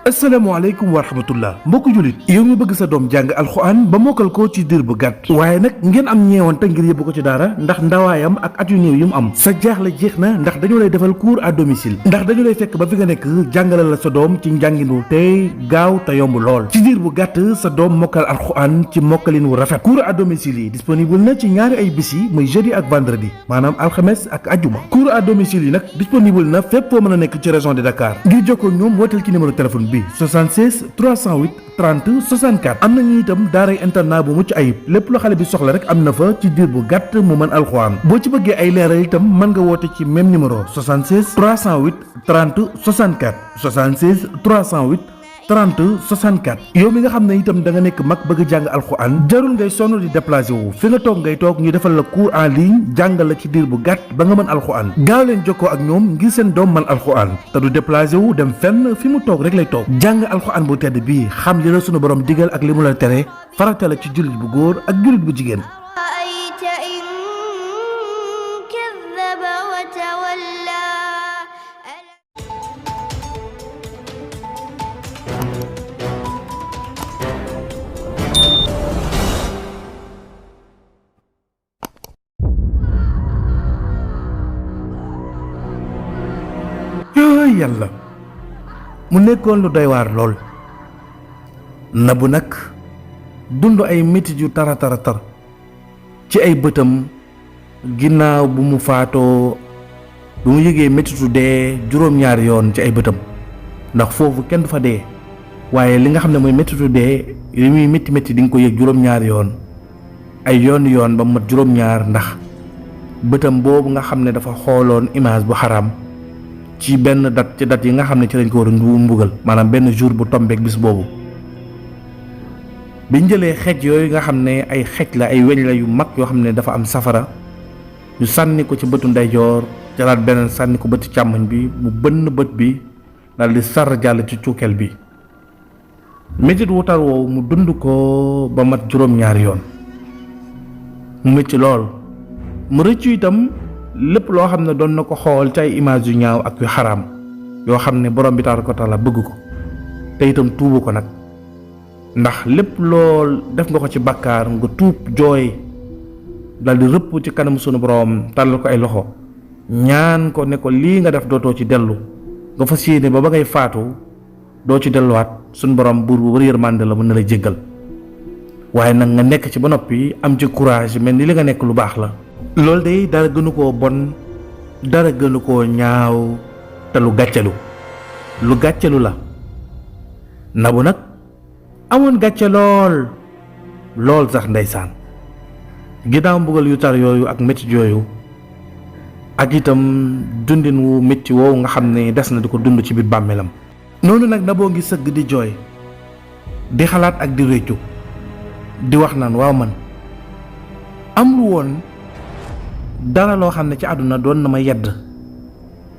asalaamaaleykum wa rahmatullah mbokku julit yow mi bëgg sa doom jàng alxuraan ba mokkal ko ci diir bu gàtt waaye nag ngeen am ñeewante ngir yóbbu ko ci daara ndax ndawaayam ak at yu néew yu mu am sa jaaxle jeex na ndax dañu lay defal cours à domicile ndax dañu lay fekk ba fi nga nekk jàngale la sa doom ci njàngin wu tey gaaw te yomb lool ci diir bu gàtt sa doom mokkal alxuraan ci mokkalin wu rafet cours à domicile yi disponible na ci ñaari ay bis yi muy jeudi ak vendredi maanaam alxames ak ajjuma cours à domicile yi nag disponible na fépp foo mën a nekk ci région de Dakar ngir jokkoo ñoom wooteel ci numéro téléphone bi 76 308 30 64 am nañu itam daaray internat bu mucc ayib lépp loo xale bi soxla rek am na fa ci diir bu gàtt mu mën alxuraan boo ci bëggee ay leeral itam mën nga woote ci même numéro 76 308 30 64 76 308 30 64 yow mi nga xam ne itam da nga nekk mag bëgg jàng alxuraan jarul ngay sonn di déplacé wu fi nga toog ngay toog ñu defal la cours en ligne jàngal la ci diir bu gàtt ba nga mën alxuraan gaaw leen jokkoo ak ñoom ngir seen doom mën alxuraan te du déplacé wu dem fenn fi mu toog rek lay toog jàng alxuraan bu tedd bii xam li la sunu borom digal ak li mu la tere farata la ci jullit bu góor ak jullit bu jigéen. yàlla mu nekkoon lu doy waar lool Nabou nag dund ay metit yu tara ci ay bëtam ginnaaw bu mu faatoo bu mu yëgee metitu dee juróom-ñaari yoon ci ay bëtam ndax foofu kenn du fa dee waaye li nga xam ne mooy metitu dee li muy métti di nga ko yëg juróom-ñaari yoon ay yoon ba mu mat juróom-ñaar ndax bëtam boobu nga xam ne dafa xooloon image bu xaraam ci benn date yi nga xam ne ci lañ ko war a mbugal maanaam benn jour bu tombeek bis boobu biñ jëlee xeej yooyu nga xam ne ay xeej la ay weñ la yu mag yoo xam ne dafa am safara ñu sànni ko ci bëtu ndeyjoor jalaat beneen sànni ko bëtu càmmoñ bi mu bënn bët bi daal di sar jàll ci cuukeel bi métit wu tar woowu mu dund ko ba mat juróom-ñaari yoon mu métti lool mu rëccu itam lépp loo xam ne doon na ko xool ci ay image yu ñaaw ak yu xaraam yoo xam ne borom bi tabaaraka wa taala bëgg ko te itam tuubu ko nag ndax lépp lool def nga ko ci bàkkaar nga tuub jooy dal di rëpp ci kanam sunu borom tàllal ko ay loxo ñaan ko ne ko lii nga def dootoo ci dellu nga fas yéene ba ngay faatu doo ci delluwaat sunu borom buur bu bari yërmande la mën na la jéggal waaye nag nga nekk ci ba noppi am ci courage mel ni li nga nekk lu baax la loolu de dara gënu koo bon dara gënu koo ñaaw te lu gàccelu la Nabou nag amoon gàcce lool sax ndeysaan ginnaaw mbugal yu tar yooyu ak métti yooyu ak itam dundin wu métti woowu nga xam ne des na di ko dund ci biir bàmmeelam noonu nag Nabou ngi sëgg di jooy di xalaat ak di réccu di wax naan waaw man amul woon dara loo xam ne ci àdduna doon na ma yedd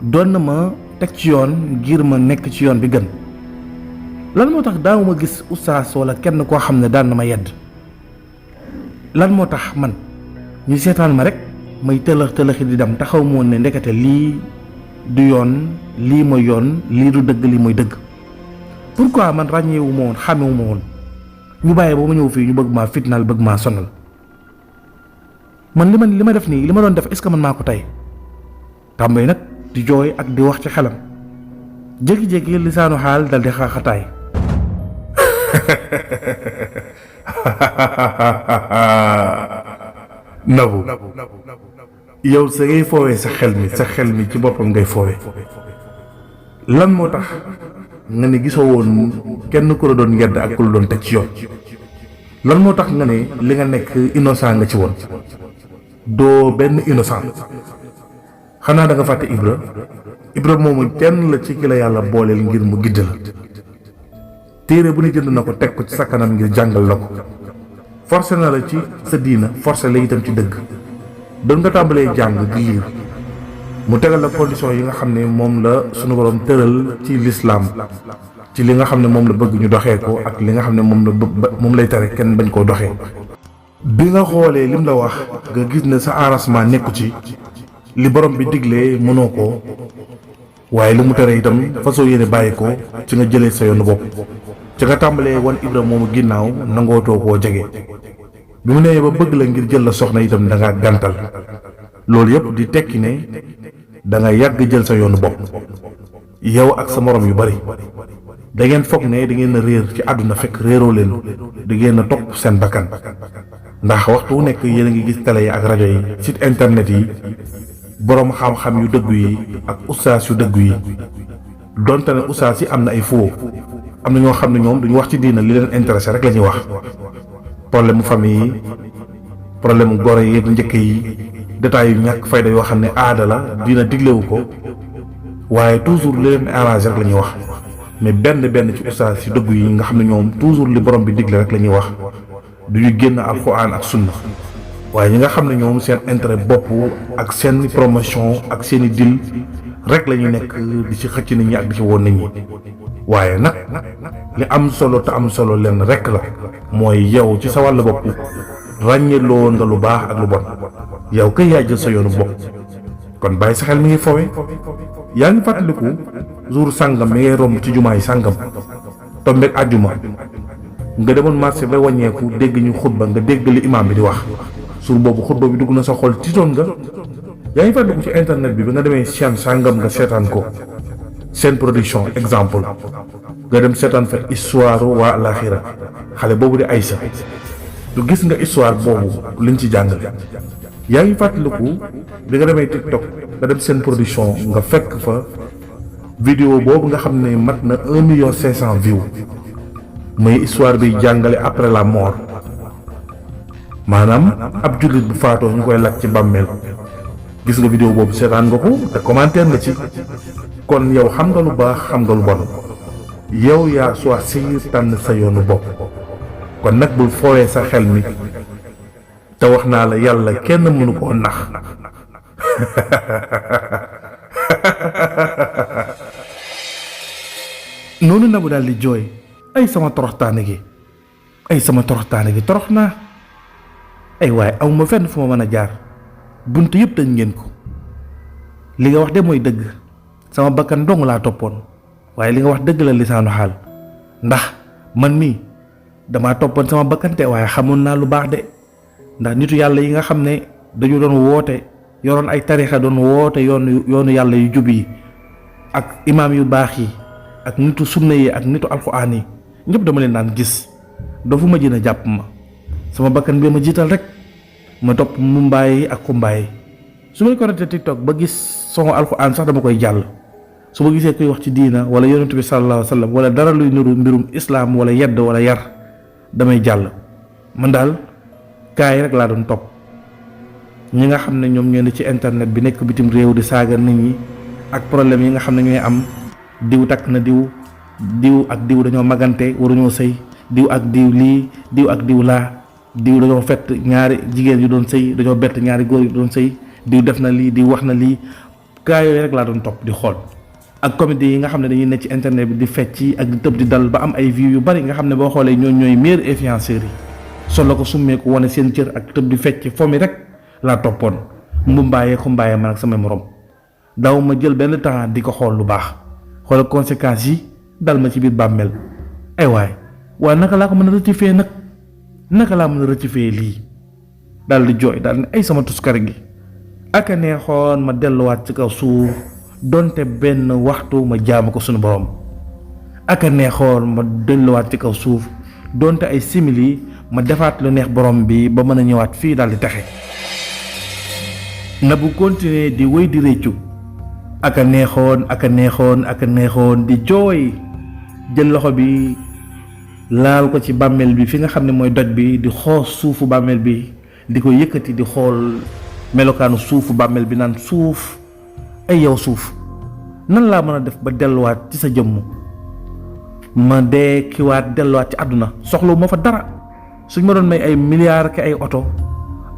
doon na ma teg ci yoon ngir ma nekk ci yoon bi gën lan moo tax daaw ma gis ustaas wala kenn koo xam ne daan na ma yedd lan moo tax man ñu seetaan ma rek may tëlëxi di dem taxaw moon ne ndekete lii du yoon lii mooy yoon lii du dëgg lii mooy dëgg pourquoi man ràññeewu ma woon xàmmewu ma woon ñu bàyyi ba ma ñëw fii ñu bëgg maa fitnaal bëgg maa sonal man li ma def nii li ma doon def est-ce que man maa ko tey tàmbali nag di jooy ak di wax ci xelam jékki-jékki lisaanu xaal dal di xaaxataay Nabou yow sa ngay foowee sa xel mi ci boppam ngay foowee lan moo tax nga ne gisoo woon kenn ku la doon ngedd ak ku la doon teg ci yoon lan moo tax nga ne li nga nekk innocent nga ci woon doo benn innocent xanaa da nga fàtte Ibra moomu kenn la ci ki la yàlla booleel ngir mu gidd la téere bu ne jënd na ko teg ko ci sa kanam ngir jàngal la ko forcé na la ci sa diina forcé la itam ci dëgg doon nga tàmbalee jàng di liir mu tegal la condition yi nga xam ne moom la sunu borom tëral ci lislaam ci li nga xam ne moom la bëgg ñu doxee ko ak li nga xam ne moom lay tere kenn bañ koo doxee bi nga xoolee lim la wax nga gis ne sa arrangement nekku ci li borom bi diglee mënoo ko waaye lu mu tere itam fasoo yéene bàyyi ko ci nga jëlee sa yoonu bopp ci nga tàmbalee wan Ibra moomu ginnaaw nangootoo koo jege bi mu nee ba bëgg la ngir jël la soxna itam da ngaa gàntal loolu yëpp di tekki ne da nga yàgg jël sa yoonu bopp yow ak sa morom yu bari da ngeen foog ne da ngeen a réer ci àdduna fekk réeroo leen da ngeen a topp seen bakkan ndax waxtu wu nekk yéen a ngi gis télé yi ak rajo yi site internet yi boroom xam-xam yu dëggu yi ak ustaas yu dëggu yi donte ne ustaas yi am na ay foo am na ñoo xam ne ñoom duñu wax ci diina li leen intéressé rek la ñuy wax problème mu famille yi problème mu gore yi njëkk yi détails yu ñàkk fayda yoo xam ne aada la diina diglewu ko waaye toujours li leen arrangé rek la ñuy wax mais benn ci ustaas yu dëggu yi nga xam ne ñoom toujours li borom bi digle rek la ñuy wax duñu génn alxuraan ak sunna waaye ñi nga xam ne ñoom seen intérêt bopp ak seen promotion ak seen i dil rek la ñu nekk di ci xëcc nit ñi ak di ci woon nit ñi waaye nag li am solo te am solo lenn rek la mooy yow ci sa wàll bopp ràññeloo nga lu baax ak lu bon yow kay yaa jël sa yoonu bopp kon bàyyi sa xel mi ngi fowe yaa ngi fàttaliku jour sàngam mi ngay romb ci jumaa yi sàngam tombeek àjjuma nga demoon marché ba wàññeeku dégg ñu xutba nga dégg li imaam bi di wax suur boobu xutba bi dugg na sa xol tiitoon nga yaa ngi fàttaliku ci internet bi nga demee chaîne sàngam nga seetaan ko seen production exemple nga dem seetaan fa histoire waa alaxira xale boobu di Aïssa du gis nga histoire boobu liñ ci jàngale yaa ngi fàttaliku bi nga demee TikTok nga dem seen production nga fekk fa vidéo boobu nga xam ne mat na 1,5 million views muy histoire bi jàngale après la mort maanaam ab jullit bu faatoo ñu koy lakk ci bàmmeel gis nga vidéo boobu seetaan nga ko te commentaire nga ci kon yow xam nga lu baax xam nga lu bon yow yaa choisir tànn sa yoonu bopp kon nag bul foowee sa xel mi te wax naa la yàlla kenn mënu koo nax noonu Nabou daal di jooy ay sama toroxtaane gi torox naa ay waaye aw ma fenn fu ma mën a jaar bunt yëpp dañ ngeen ko li nga wax de mooy dëgg sama bakkan dong laa toppoon waaye li nga wax dëgg la lisaanu xaal ndax man mii damaa toppoon sama bakkante waaye xamoon naa lu baax de ndax nitu yàlla yi nga xam ne dañu doon woote yoroon ay tarixa doon woote yoonu yàlla yu jub yi ak imaam yu baax yi ak nitu sunna yi ak nitu alxuraan yi ñëpp dama leen daan gis dafa ma jën a jàpp ma sama bakkan bi ma jiital rek ma topp mumbaay ak xumbaay su may connecté TikTok ba gis son alxuraan sax dama koy jàll su ma gisee kuy wax ci diina wala yonent bi sallallahu alayhi wa sallam wala dara luy niru mbirum islaam wala yedd wala yar damay jàll man daal kaay rek laa doon topp ñi nga xam ne ñoom ñoo ne ci internet bi nekk bitim réew di saaga nit ñi ak problème yi nga xam ne ñooy am diw takk na diw ak diw dañoo magante waruñoo sëy diw ak diw lii diw ak diw laa diw dañoo fett ñaari jigéen yu doon sëy dañoo bett ñaari góor yu doon sëy diw def na lii diw wax na lii kaa yooyu rek laa doon topp di xool ak comédie yi nga xam ne dañuy nekk ci internet bi di fecc ak di tëb di dal ba am ay vues yu bari nga xam ne boo xoolee ñooy meilleurs influenceurs yi solo ko summeeku wane seen cër ak tëb di fecc fomi rek laa toppoon mbumbaayee xumbaayee man ak samay morom daw ma jël benn temps di ko xool lu baax xoolal conséquences yi dal ma ci biir bàmmeel ay waaye naka laa ko mën a rectifier nag naka laa mën a rectifier lii daal di jooy daal ne ay sama tuskar gi ak a neexoon ma delluwaat ci kaw suuf donte benn waxtu ma jaamu ko sunu borom ak a neexoon ma delluwaat ci kaw suuf donte ay simili ma defaat lu neex borom bi ba mën a ñëwaat fii daal di texe na bu continuer di wéy di réccu ak a neexoon di jooy jël loxo bi laal ko ci bàmmeel bi fi nga xam ne mooy doj bi di xoos suufu bàmmeel bi di ko yëkkati di xool melokaanu suufu bàmmeel bi naan suuf ay yow suuf nan laa mën a def ba delluwaat ci sa jëmm ma dee kiwaat delluwaat ci àdduna soxlawu ma fa dara suñ ma doon may ay milliards ki ay oto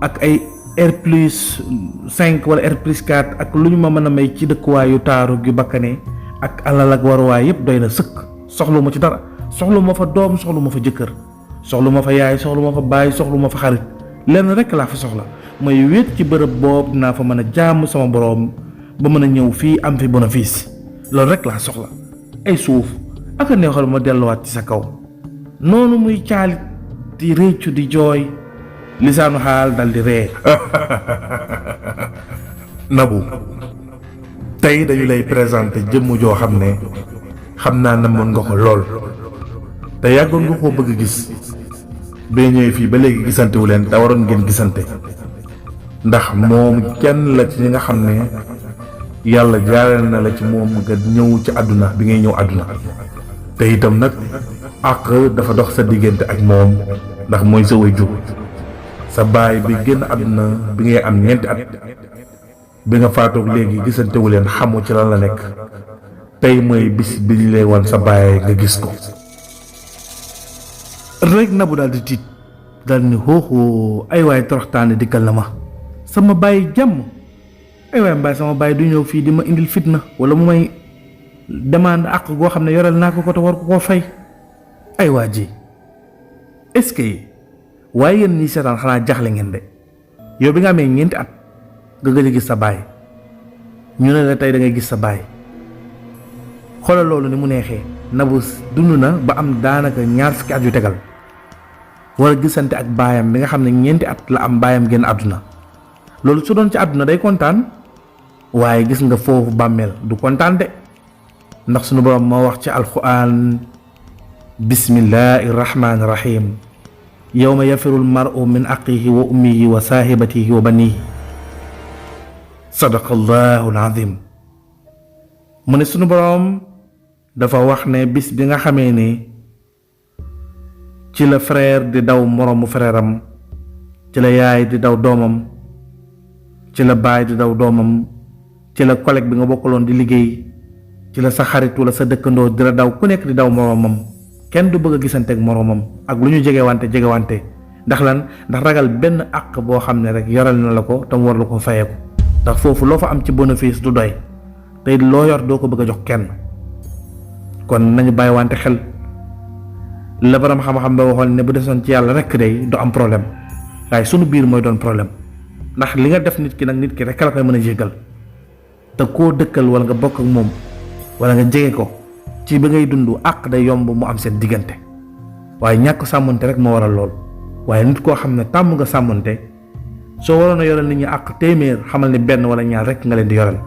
ak ay R+5 wala R+4 ak lu ñu ma mën a may ci dëkkuwaayu taaru gi bakkane ak alal ak waruwaay yëpp doy na sëkk soxlawu ma ci dara soxlawu ma fa doom soxlawu ma fa jëkkër soxlawu ma fa yaay soxlawu ma fa baay soxlawu ma fa xarit lenn rek laa fa soxla mooy wéet ci bërëb boobu dinaa fa mën a jaamu sama boroom ba mën a ñëw fii am fi bénéfice loolu rek laa soxla ay suuf ak a neexal ma delluwaat ci sa kaw. noonu muy caalit di réccu di jooy lisaanu xaal dal di ree Nabou tey dañu lay présenter jëmm joo xam ne xam naa ne mën nga ko lool te yàggoon nga koo bëgg gis bee ñëwee fii ba léegi gisante wu leen te waroon ngeen gisante ndax moom kenn la ci ñi nga xam ne yàlla jaareel na la ci moom nga ñëw ci àdduna bi ngay ñëw àdduna te itam nag àq dafa dox sa diggante ak moom ndax mooy sa waajur sa baay bi génn àdduna bi ngay am 4 at bi nga faatoog léegi gisante wu leen xamu ci lan la nekk tey mooy bis bi ñu lay wan sa baay nga gis ko rek Nabou daal di tiit daal ni xooxoo ay waay toroxtaane dikkal na ma sama baay jàmm ay waay mbaay sama baay du ñëw fii di ma indil fitna wala mu may demande àq goo xam ne yoreel naa ko ko te war ko koo fay ay waa ji est-ce que waaye yéen ñi seetaan xanaa jaxle ngeen de yow bi nga amee 4 at nga gëj a gis sa baay ñu ne la tey da ngay gis sa baay xoolal loolu ni mu neexee Nabou dund na ba am daanaka 2 fukki at yu tegal war a gisante ak baayam bi nga xam ne 4 at la am baayam génn àdduna loolu su doon ci àdduna day kontaan waaye gis nga foofu bàmmeel du kontaan de ndax sunu borom moo wax ci alquran bismillahi rahmaani rahim yawma yafiru almaru min aqihi wa ummihi wa saahibatihi wa banihi sadaqallahu alazim mu ne sunu borom dafa wax ne bis bi nga xamee ni ci la frère di daw moroomu frère am ci la yaay di daw doomam ci la baay di daw doomam ci la collègue bi nga bokkaloon di liggéey ci la sa xarit wala sa dëkkandoo di la daw ku nekk di daw moroomam kenn du bëgg a gisante ak moroomam ak lu ñu jegewante ndax lan ndax ragal benn àq boo xam ne rek yoral na la ko te mu war la ko fayeeku ndax foofu loo fa am ci bénéfice du doy tey loo yor doo ko bëgg a jox kenn kon nañu bàyyi wante xel la borom xam-xam ba waxoon ne bu desoon ci yàlla rek day du am problème waaye sunu biir mooy doon problème ndax li nga def nit ki nag nit ki rek la koy mën a jéggal te koo dëkkal wala nga bokk ak moom wala nga jege ko ci ba ngay dund àq day yomb mu am seen diggante waaye ñàkk sàmmante rek moo waral lool waaye nit koo xam ne tàmm nga sàmmante soo waroon a yoral nit ñi àq téeméer xamal ne benn wala ñaar rek nga leen di yoral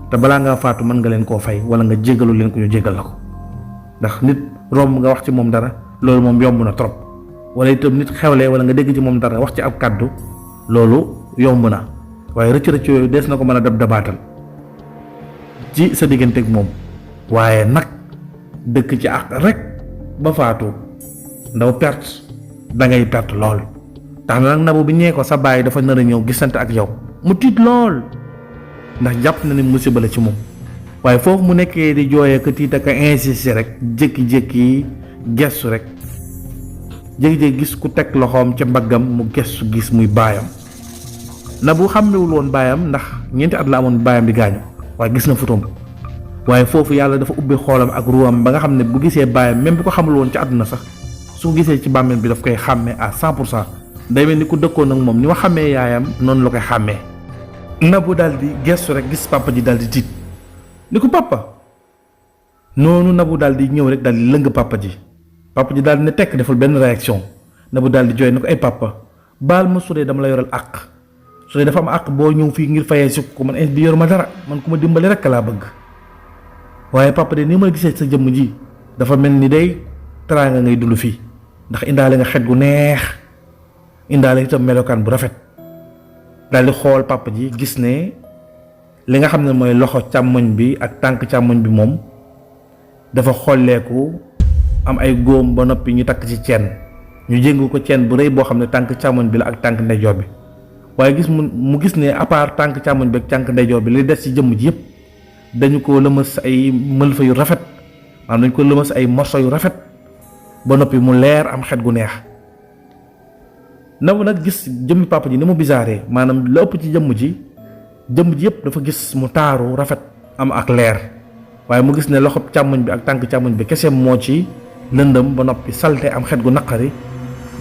te balaa ngaa faatu mën nga leen koo fay wala nga jéggalu leen ko ñu jéggal la ko ndax nit romb nga wax ci moom dara loolu moom yomb na trop wala itam nit xewlee wala nga dégg ci moom dara wax ci ab kàddu loolu yomb na waaye rëcc-rëcc yooyu des na ko mën a dabaatal ci sa digganteeg moom waaye nag dëkk ci àq rek ba faatu ndaw perte da ngay perte lool tax na nag Nabou bi ñee ko sa baay dafa nar a ñëw gisante ak yow mu tiit lool ndax jàpp na ni musiba la ci moom waaye foofu mu nekkee di jooyee ko tiit ak insister rek jékki-jékki gestu rek jékki-jékki gis ku teg loxoom ca mbaggam mu gestu gis muy baayam Nabou xàmmewul woon baayam ndax 4 at la amoon baayam di gaañu waaye gis na fotoom waaye foofu yàlla dafa ubbi xoolam ak ruwam ba nga xam ne bu gisee baayam même bu ko xamul woon ci àdduna sax su gisee ci bàmmeel bi daf koy xàmmee à 100% day mel ni ku dëkkoon ak moom ni ma xàmmee yaayam noonu la koy xàmmee. Nabou daal di gestu rek gis papa ji daal di tiit ni ko papa noonu Nabou daal di ñëw rek daal di lëng papa ji daal di ne tekk deful benn réaction Nabou daal di jooy ni ko ay papa baal ma su dee dama la yoral àq su dee dafa am àq boo ñëw fii ngir fayee si ko man bi yor ma dara man ku ma dimbali rek laa bëgg waaye papa de ni ma gisee sa jëmm ji dafa mel ni day teraanga ngay dund fii ndax indaale nga xet gu neex indaale itam melokaan bu rafet daal di xool papa ji gis ne li nga xam ne mooy loxo càmmoñ bi ak tànk càmmoñ bi moom dafa xolleeku am ay góom ba noppi ñu takk ci ceen ñu jéngu ko ceen bu rëy boo xam ne tànk càmmoñ bi la ak tànk ndeyjoor bi waaye gis mu gis ne à part tànk càmmoñ bi ak tànk ndeyjoor bi li des ci jëmm ji yëpp dañu ko lëmas ay mëlfa yu rafet maanaam dañu ko lëmas ay morso yu rafet ba noppi mu leer am xet gu neex Nabou nag gis jëmmi papa ji ni mu bisaaree maanaam la ëpp ci jëmm ji yëpp dafa gis mu taaru rafet am ak leer waaye mu gis ne loxo càmmoñ bi ak tànk càmmoñ bi kese moo ci lëndëm ba noppi salte am xet gu naqari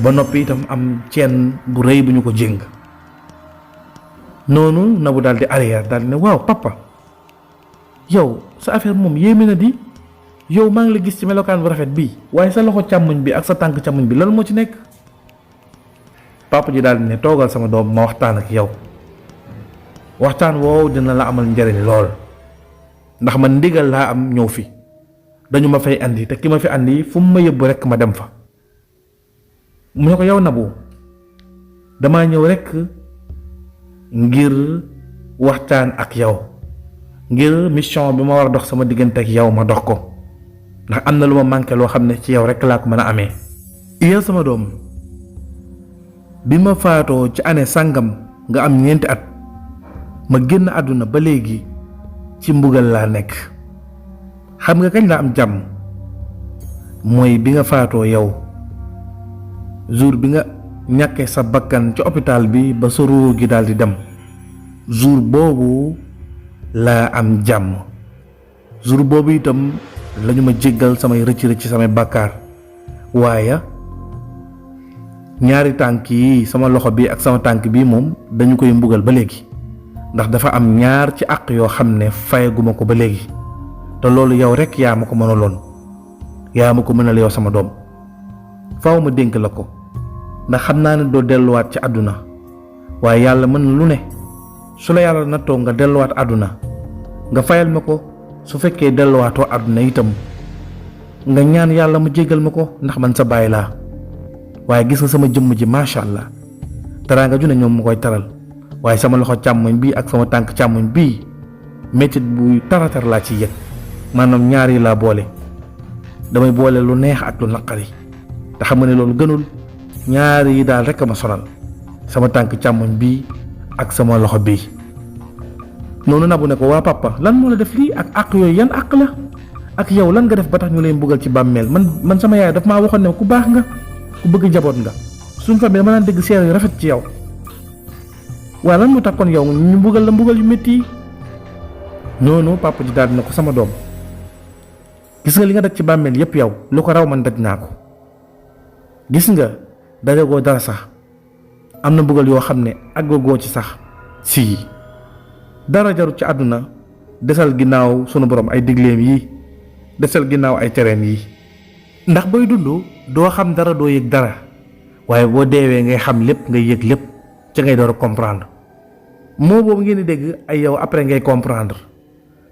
ba noppi itam am ceen bu rëy bu ñu ko jéng noonu Nabou daal di arrière daal di ne waaw papa yow sa affaire moom yéeme na di yow maa ngi la gis ci melokaan bu rafet bii waaye sa loxo càmmoñ bi ak sa tànk càmmoñ bi lan moo ci nekk. papa ji daal di ne toogal sama doom ma waxtaan ak yow waxtaan woowu dina la amal njariñ lool ndax man ndigal laa am ñëw fi dañu ma fay andi te ki ma fi andi fu mu ma yóbbu rekk ma dem fa. mu ne ko yow Nabou damaa ñëw rekk ngir waxtaan ak yow ngir mission bi ma war a dox sama diggante ak yow ma dox ko ndax am na lu ma manqué loo xam ne ci yow rekk laa ko mën a amee. yow sama doom bi ma faatoo ci année sàngam nga am 4 at ma génn àdduna ba léegi ci mbugal laa nekk. xam nga kañ laa am jàmm mooy bi nga faatoo yow jour bi nga ñàkkee sa bakkan ci hôpital bi ba sa ruu gi daal di dem jour boobu laa am jàmm. jour boobu itam lañu ma jéggal samay rëcc samay bàkkaar waaye ñaari tànk yi sama loxo bi ak sama tànk bi moom dañu koy mbugal ba léegi ndax dafa am ñaar ci àq yoo xam ne fayaguma ko ba léegi te loolu yow rekk yaa ma ko mënaloon yaa ma ko mënal yow sama doom faaw ma dénk la ko ndax xam naa ne doo delluwaat ci àdduna waaye yàlla mën na lu ne su la yàlla nattoo nga delluwaat àdduna nga fayal ma ko su fekkee delluwaatoo àdduna itam nga ñaan yàlla mu jéggal ma ko ndax man sa baay laa waaye gis nga sama jëmm ji macha allah teraanga ju ne ñoom ma koy taral waaye sama loxo càmmoñ bii ak sama tànk càmmoñ bii mettit bu taratar laa ci yëg maanaam ñaar yi laa boole damay boole lu neex ak lu naqari te xam nga ne loolu gënul ñaar yi daal rekk ma sonal sama tànk càmmoñ bii ak sama loxo bii. noonu Nabou ne ko waa papa lan moo la def lii ak àq yooyu yan àq la ak yow lan nga def ba tax ñu lay mbugal ci bàmmeel man sama yaay daf maa waxoon ne ku baax nga ku bëgg njaboot nga suñ famille dama daan dégg seere yu rafet ci yow waaye lan moo tax kon yow ñu mbugal la mbugal yu métti yi. noonu papa ji daal dina ko sama doom gis nga li nga daj ci bàmmeel yépp yow lu ko raw man daj naa ko gis nga dajagoo dara sax am na mbugal yoo xam ne àggagoo ci sax sii dara jarut ci àdduna desal ginnaaw sunu borom ay digleem yi desal ginnaaw ay tereem yi ndax booy dund doo xam dara doo yëg dara waaye boo deewee ngay xam lépp ngay yëg lépp ca ngay door a comprendre moo boobu ngeen di dégg ay yow après ngay comprendre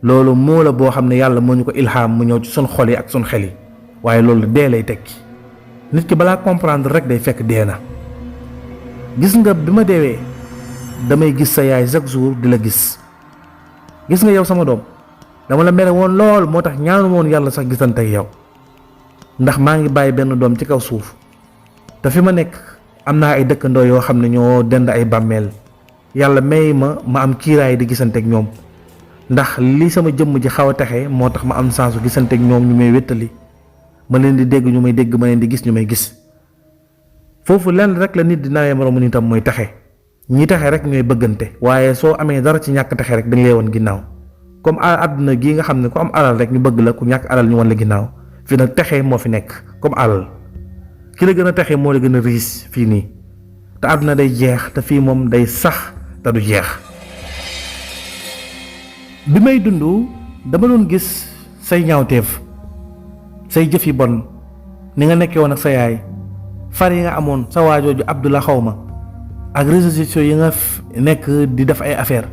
loolu moo la boo xam ne yàlla moo ñu ko ilham mu ñëw ci sun xol yi ak sun xel yi waaye loolu dee lay tekki nit ki balaa comprendre rek day fekk dee na. gis nga bi ma deewee damay gis sa yaay chaque jour di la gis nga yow sama doom dama la mere woon lool moo tax ñaanu woon yàlla sax gisante ak yow ndax maa ngi bàyyi benn doom ci kaw suuf te fi ma nekk am naa ay dëkkandoo yoo xam ne ñoo dend ay bàmmeel yàlla may ma am kiiraay di gisante ak ñoom ndax li sama jëmm ji xaw a taxe moo tax ma am sansu gisante ak ñoom ñu may wéttali ma leen di dégg ñu may dégg ma leen di gis ñu may gis foofu lenn rek la nit di nawee moromu nitam mooy taxe ñi taxe rek ñooy bëggante waaye soo amee dara ci ñàkk taxe rek dañ lay woon ginnaaw comme àdduna gii nga xam ne ku am alal rek ñu bëgg la ku ñàkk alal ñu wan la ginnaaw fii nag taxe moo fi nekk comme alal ki la gën a taxe moo la gën a riis fii nii te àdduna day jeex te fii moom day sax te du jeex. bi may dund dama doon gis say ñaawteef say jëf yi bon ni nga nekkee woon ak sa yaay far yi nga amoon sa waajooju Abdullah xaw ma ak réseaux sociaux yi nga nekk di def ay affaire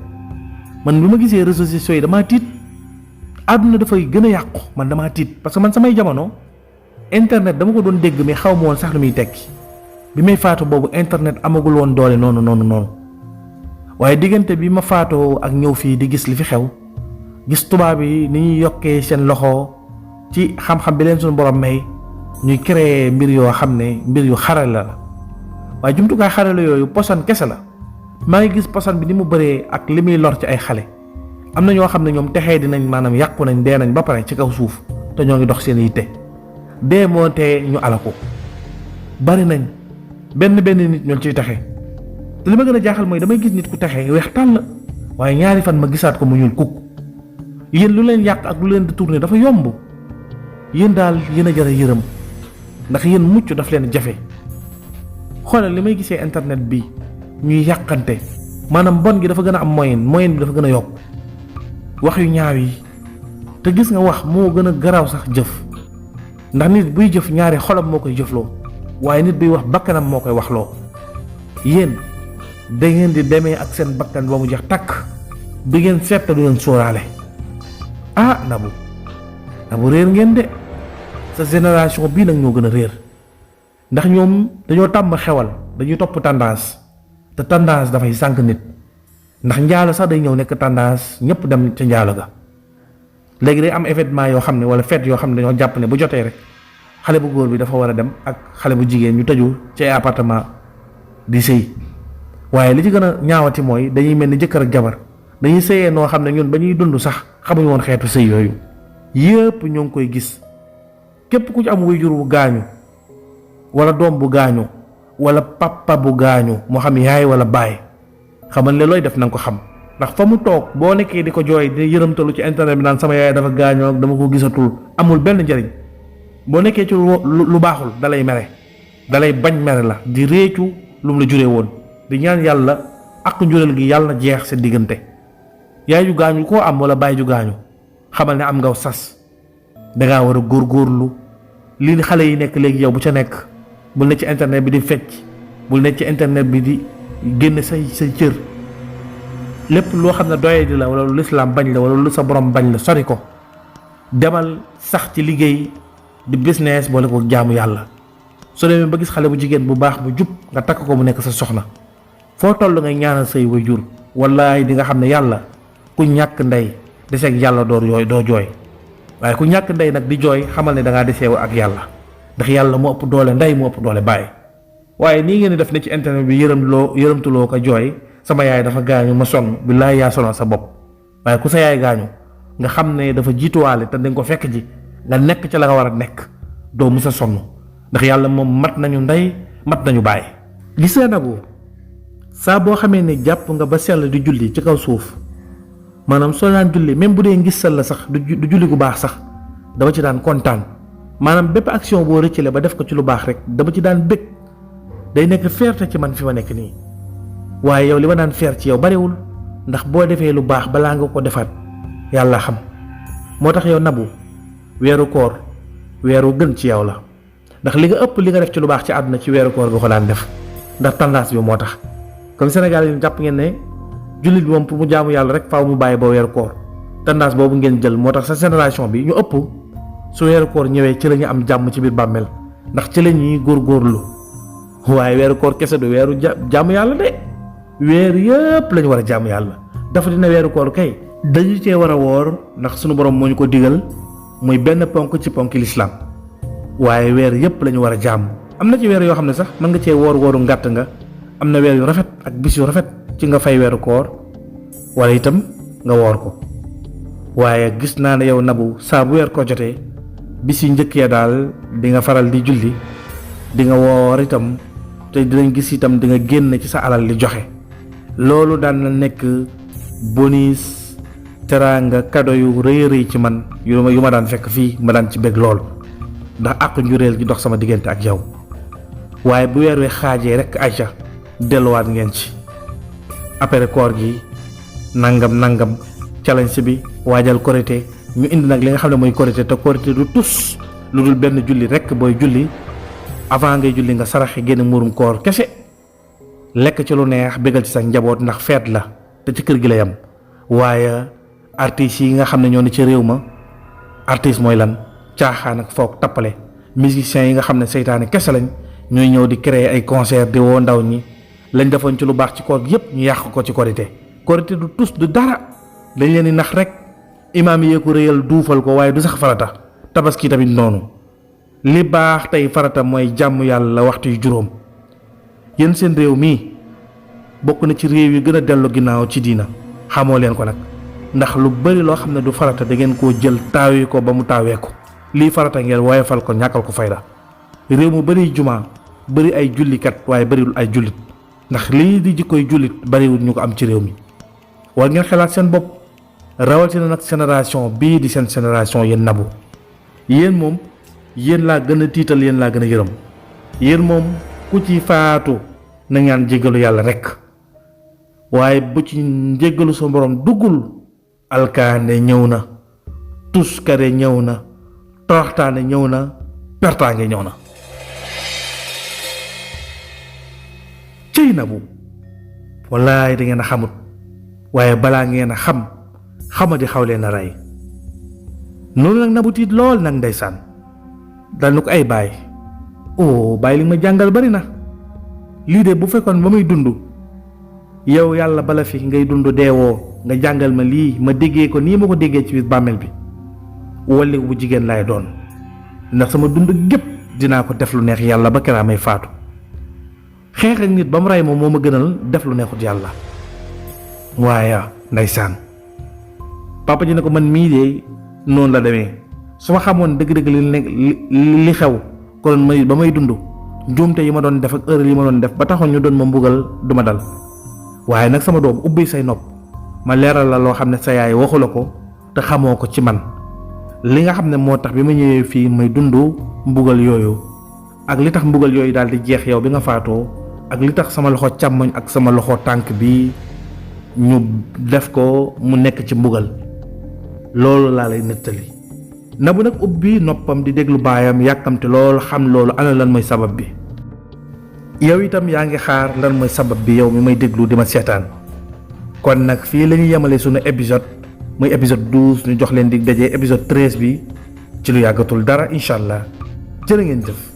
man bi ma gisee réseaux sociaux yi damaa tiit àdduna dafay gën a yàqu man damaa tiit parce que man samay jamono internet dama ko doon dégg mais xaw ma woon sax lu muy tekki bi may faatu boobu internet amagul woon doole noonu waaye diggante bi ma faatoo ak ñëw fii di gis li fi xew gis tubaab yi ni ñuy yokkee seen loxo ci xam-xam bi leen suñu borom may ñuy créer mbir yoo xam ne mbir yu xarale la waaye jumtukaay xarale yooyu poson kese la maa ngi gis poson bi ni mu bëree ak li muy lor ci ay xale am na ñoo xam ne ñoom texee dinañ maanaam yàqu nañ dee nañ ba pare ci kaw suuf te ñoo ngi dox seen yitte dee moo tee ñu alako bari nañ benn nit ñoo ciy texe te li ma gën a jaaxal mooy damay gis nit ku texe weex tàll waaye ñaari fan ma gisaat ko mu ñuul kukk yéen lu leen yàq ak lu leen di tourner dafa yomb yéen daal yéen a jar a yërëm ndax yéen mucc daf leen jafe xoolal li may gisee internet bi ñuy yàqante maanaam bon gi dafa gën a am moyen bi dafa gën a yokk wax yu ñaaw yi te gis nga wax moo gën a garaaw sax jëf, ndax nit buy jëf ñaari xolam moo koy jëfloo waaye nit buy wax bakkanam moo koy waxloo. yéen da ngeen di demee ak seen bakkan ba mu jeex takk, bi ngeen seet du ngeen sóoraale. Nabou réer ngeen de. sa génération bii nag ñoo gën a réer, ndax ñoom dañoo tàmm xewal, dañuy topp tendance, te tendance dafay sànq nit. ndax njaalo sax day ñëw nekk tendance ñëpp dem ca njaalo ga. léegi day am événement yoo xam ne wala fête yoo xam ne dañoo jàpp ne bu jotee rek xale bu góor bi dafa war a dem ak xale bu jigéen ñu tëju ci appartement di sëy. waaye li ci gën a ñaawati mooy dañuy mel ni jëkkër ak jabar, dañuy sëyee noo xam ne ñun ba ñuy dund sax xamuñu woon xeetu sëy yooyu. yëpp ñoo ngi koy gis. képp ku ci am waajur bu gaañu wala doom bu gaañu wala papa bu gaañu moo xam yaay wala baay, xamal ne looy def na nga ko xam. ndax fa mu toog boo nekkee di ko jooy di yërëmtalu ci internet bi naan sama yaay dafa gaañoo ak dama ko gisatul, amul benn njëriñ. boo nekkee ci lu baaxul dalay mere, dalay bañ mere la, di réccu lu mu la juree woon, di ñaan yàlla ak njureel gi yàlla na jeex seen diggante. yaay ju gaañu koo am wala baay ju gaañu, xamal ne am nga sas, dangaa war a góorgóorlu. lii xale yi nekk léegi yow bu ca nekk, bul ne ci internet bi di fecc, bul ne ci internet bi di génn say cër. lépp loo xam ne doye di la wala lu lislaam bañ la wala lu sa borom bañ la sori ko. demal sax ci liggéey di business boole ko jaamu yàlla. soo demee ba gis xale bu jigéen bu baax bu jub nga takk ko mu nekk sa soxna, foo toll ngay ñaanal say waajur. wallaay di nga xam ne yàlla ku ñàkk ndey deseeg yàlla doo jooy. waaye ku ñàkk ndey nag di jooy xamal ne da ngaa deseewu ak yàlla, ndax yàlla moo ëpp doole ndey moo ëpp doole bàyyi. waaye nii ngeen di def ne ci internet bi yërëmtuloo ko jooy, sama yaay dafa gaañu ma sonn, billaay yaa sonal sa bopp. waaye ku sa yaay gaañu nga xam ne dafa jiituwaale te dañ ko fekk ji, nga nekk ca la nga war a nekk, doo musa sonn, ndax yàlla moom mat nañu ndey mat nañu bàyyi. gis nga Nabou saa boo xamee ne jàpp nga ba sell di julli ci kaw suuf, maanaam soo daan julli même bu dee ngisal la sax du julli gu baax sax dama ci daan kontaan. maanaam bépp action boo rëccale ba def ko ci lu baax rek dama ci daan bëgg, day nekk fierté ci man fi ma nekk nii. waaye yow li ma daan fier ci yow bariwul, ndax boo defee lu baax balaa nga ko defaat yàlla xam. moo tax yow Nabou weeru koor weeru gën ci yow la, ndax li nga ëpp li nga def ci lu baax ci àdduna ci weeru koor nga ko daan def, ndax tendance bi moo tax. comme Sénégal yi jàpp ngeen ne jullit bi moom pour mu jaamu yàlla rek faaw mu bàyyi ba weeru koor, tendance boobu ngeen jël moo tax sa génération bi ñu ëpp su weeru koor ñëwee ci la ñu am jàmm ci biir bàmmeel, ndax ci la ñuy góorgóorlu. waaye weeru koor kese du weeru jaamu yàlla de, weer yëpp lañu war a jaamu yàlla. dafa dina weeru koor kay dañu cee war a woor, ndax sunu borom moo ñu ko digal, muy benn ponk ci ponk lislaam. waaye weer yëpp lañu war a jaamu. am na ci weer yoo xam ne sax mën nga cee wooru ngàtt nga, am na weer yu rafet ak bis yu rafet ci nga fay weeru koor wala itam nga woor ko. waaye gis naa ne yow Nabou saa bu weer ko jotee bis yu njëkk ya daal di nga faral di julli, di nga woor itam, te dinañ gis itam di nga génn ci sa alal di joxe. loolu daan na nekk bonus, teraanga, cadeau yu rëy rëy ci man yu ma daan fekk fii ma daan ci bég lool, ndax àq njureel gi dox sama diggante ak yow. waaye bu weer wi xaajee rek ayca delluwaat ngeen ci après koor gi nangam challenge bi waajal korité, ñu indi nag li nga xam ne mooy korité. te korité du tus lu dul benn julli rek, booy julli avant ngay julli nga saraxe génn muurum koor kese, lekk ci lu neex, bégal ci sa njaboot, ndax feet la te ci kër gi la yam. waaye artistes yi nga xam ne ñoo ne ci réew ma, artiste mooy lan, caaxaan ak foog tappale. musiciens yi nga xam ne seytaane kese lañ, ñooy ñëw di créer ay concert di woo ndaw ñi, lañ defoon ci lu baax ci koor gi yépp ñu yàq ko ci korité. korité du tus du dara, dañ leen di nax rek. imaam yee ko réyal duufal ko, waaye du sax farata. tabaski tamit noonu. li baax tey farata mooy jàmm yàlla waxtu yu juróom. yéen seen réew mii bokk na ci réew yi gën a dellu ginnaaw ci diina, xamoo leen ko nag, ndax lu bari loo xam ne du farata da ngeen koo jël taawee ko ba mu taawee ko. lii farata ngeen woyofal ko, ñàkkal ko fayda. réew mu bari jumaa bari ay jullikat waaye bariwul ay jullit, ndax lii di jikkoy jullit bariwul ñu ko am ci réew mi. war ngeen xalaat seen bopp, rawatina nag génération bii di seen génération yéen Nabou. yéen moom yéen laa gën a tiital, yéen laa gën a yërëm. yéen moom ku ci faatu na ñaan jéggalu yàlla rek, waaye bu ci njéggalu sa borom duggul alkaane ñëw na. tuskare ñëw na toroxtaane ñëw na pertaange ñëw na. cëy Nabou wallaay da ngeen a xamut waaye balaa ngeen a xam xamadi xaw leen a rey noonu nag Nabou tiit lool nag ndeysaan dal na ko ay baay baay li ma jàngal bari na lii de bu fekkoon ba muy dund yow yàlla bala fi ngay dund deewoo nga jàngal ma lii ma déggee ko nii ma ko déggee ci biir bàmmeel bi walli bu jigéen laay doon ndax sama dund gépp dinaa ko def lu neex yàlla ba keraa may faatu xeex ak nit ba mu rey moom moo ma gënal def lu neexut yàlla. waaye ndeysaan papa ji ne ko man mii de noonu la demee su ma xamoon dëgg-dëgg li xew kon may ba may dund njuumte yi ma doon def ak erreur yi ma doon def ba taxoon ñu doon ma mbugal du ma dal waaye nag sama doom ubbi say nopp ma leeral la loo xam ne sa yaay waxu la ko te xamoo ko ci man li nga xam ne moo tax bi ma ñëwee fii may dund mbugal yooyu ak li tax mbugal yooyu daal di jeex yow bi nga faatoo ak li tax sama loxo càmmoñ ak sama loxo tànk bi ñu def ko mu nekk ci mbugal loolu laa lay nettali. Nabou nag ubbi noppam di déglu baayam yàkkamte loolu xam loolu ana lan mooy sabab bi yow itam yaa ngi xaar lan mooy sabab bi yow mi may déglu di ma seetaan kon nag fii la ñuy yemale sunu épisode muy épisode 12 ñu jox leen di dajee épisode 13 bi ci lu yàggatul dara incha allah jërë ngeen jëf.